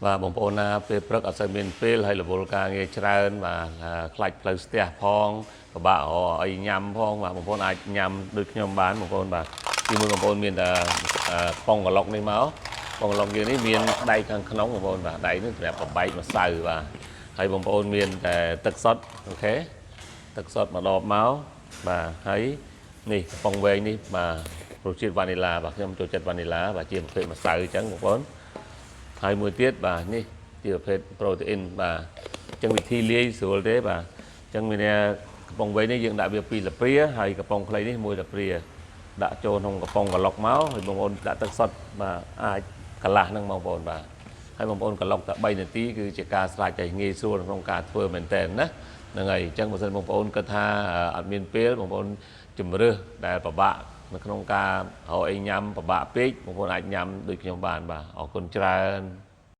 បាទបងប្អូនណាពេលព្រឹកអត់សូវមានពេលហើយរវល់ការងារច្រើនបាទខ្លាច់ផ្លូវស្ទះផងពិបាករកអីញ៉ាំផងបាទបងប្អូនអាចញ៉ាំដូចខ្ញុំបានបងប្អូនបាទទីមួយបងប្អូនមានតែកំប៉ុងក្លុកនេះមកកំប៉ុងក្លុកយើងនេះមានដែកខាងក្នុងបងប្អូនបាទដែកនេះសម្រាប់បំបែកម្សៅបាទហើយបងប្អូនមានតែទឹកសុទ្ធ OK ទឹកសុទ្ធមួយដបមកបាទហើយនេះកំប៉ុងវែងនេះបាទរសជាតិវ៉ានីឡាបាទខ្ញុំចូលចិត្តវ៉ានីឡាបាទជាប្រភេទម្សៅអញ្ចឹងបងប្អូន ហើយមួយទៀតបាទនេះជាប្រភេទប្រូតេអ៊ីនបាទអញ្ចឹងវិធីលាយស្រួលទេបាទអញ្ចឹងមានន័យកំប៉ុងវែងនេះយើងដាក់វា2ស្លាបព្រាហើយកំប៉ុងខ្លីនេះ1ស្លាបព្រាដាក់ចូលក្នុងកំប៉ុងក្លុកមកហើយបងប្អូនដាក់ទឹកសុទ្ធបាទអាចកន្លះហ្នឹងបងប្អូនបាទហើយបងប្អូនក្លុកតែ3នាទីគឺជាការស្រេចតែងាយស្រួលក្នុងការធ្វើមែនតើណាហ្នឹងហើយអញ្ចឹងបើសិនបងប្អូនគិតថាអត់មានពេលបងប្អូនជំរឿសដែលពិបាកនៅក្នុងការរកអីញ៉ាំពិបាកពេកបងប្អូនអាចញ៉ាំដូចខ្ញុំបានបាទអរគុណច្រើន។